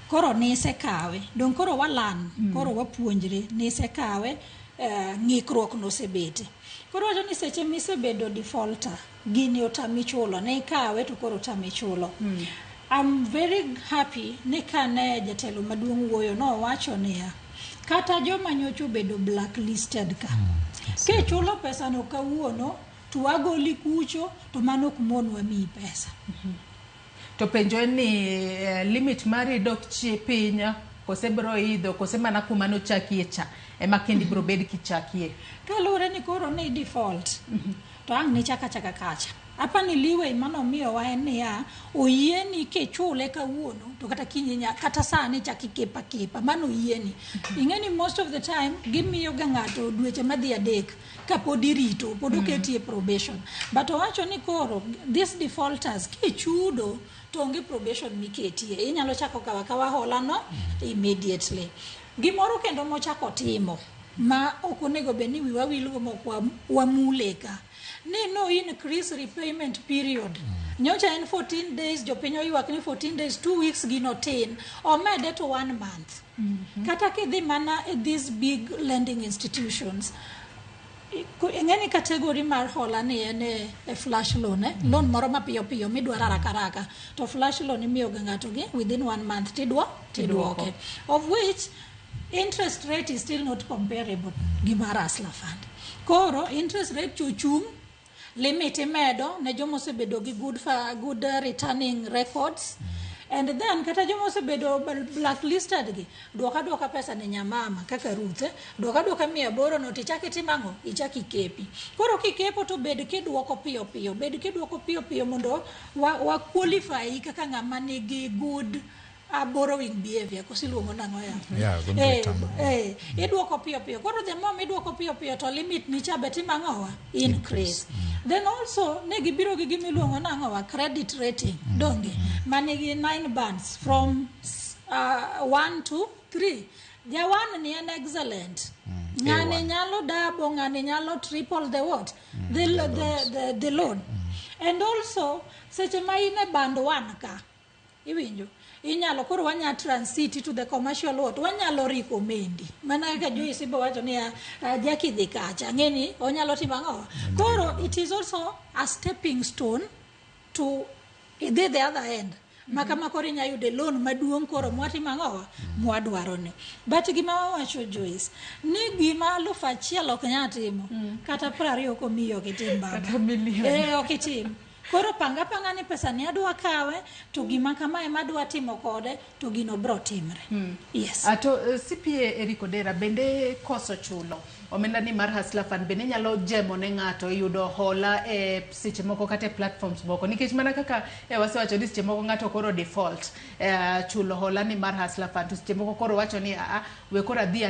Koro nisekawe, dong koro walan, koro wapuonjre, nisekawe, ng'ikruok nosebete. Koro wacho ni seche misebedo defaulter, gini otami chulo, ne ikawe to koro otami chulo. I'm very happy ni kane jatelo maduong' wuoyo nowacho niya, kata joma nyocha obedo blacklisted ka, kichulo pesano kawuono to wagoli kucho to mano ok monwa miyi pesa. To penjo en ni limit mari dok piny kose bro idho kose mana kuma nochakie cha ema kendi bro bed kichakie. Kaluwore ni koro ni default to ang' nichak achaka kacha. Apani leeway manomiyowa en niya, oyieni kichule kawuono to kata kiny kata sani chak ikepa kepa, mano oyieni. Ing'e ni most of the time gimiyo ga ng'ato dweche madhi 3 kapod irito, pod oketi e probation. But owacho ni koro these defaulters kichudo to onge probation miketie, inyalo chako kawo akawa hola no immediately. Gimoro kendo mochako timo ma ok onego bed ni wiwa wilgo mok wamule ka, ni no increase repayment period. Nyocha en 14 days, jopiny oywak ni 14 days, 2 weeks gino tin, omede to 1 month. Kata kidhi mana e these big lending institutions, ing'e ni category mar hola ni en e flash loan, eh? Loan moro mapiyo piyo midwaro haraka haraka, to flash loan imiyo ga ng'ato gi within 1 month tidwoke, of which interest rate is still not comparable gi mar Hustler Fund. Koro interest rate chochung', limit imedo ne joma osebedo gi good returning records, and then kata joma osebedo blacklisted gi, duoka duoka pesa ne nyamama kaka Ruth, eh? Duoka duoka 800 no tichak itim ang'o, ichak ikepi. Koro kikepo to bed kiduoko piyo piyo, bed kiduoko piyo piyo mondo wa qualify kaka ng'ama nigi good borrowing behavior, koso iluongo nang'o ya? Yeah, good return. Iduoko piyo piyo. Koro the more miduoko piyo piyo to limit ni cha be timo ang'owa? Increase. Then also ne gibiro gi gima iluongo nang'owa? Credit rating. Donge? Manigi 9 bands from 1 to 3. Jawan ni en excellent. Ng'ani A1. nyalo double, ng'ani nyalo triple the what? The loans. The loan. And also seche ma in e band 1 ka, iwinjo, inyalo koro wanya transit to the commercial what, wanyalo recommend mana kaka Joyce ibo wacho niya, Jackie dhi kacha, ang'e ni onyalo timo ang'o. Koro it is also a stepping stone to idhi the other end ma kama koro inya yude loan maduong' koro mwatimo ang'o mwadwaro ni. But gima wawacho Joyce ni gima 1000 ok nyal timo, kata 20 ok omiyi ok itim baba. Kata million. Ok itim. Koro panga panga ni pesa ni adwa kawe to gima kama ema adwa timo kode to gino bro timre. Yes. To CPA Eric Odera bende koso chulo omenda ni mar Hustler Fund bende nyalo jemo ne ng'ato yudo hola e seche moko kata e platforms moko, nikech mana kaka wasewacho ni seche moko ng'ato koro default chulo hola ni mar Hustler Fund, to seche moko koro wacho ni aa we koro adhi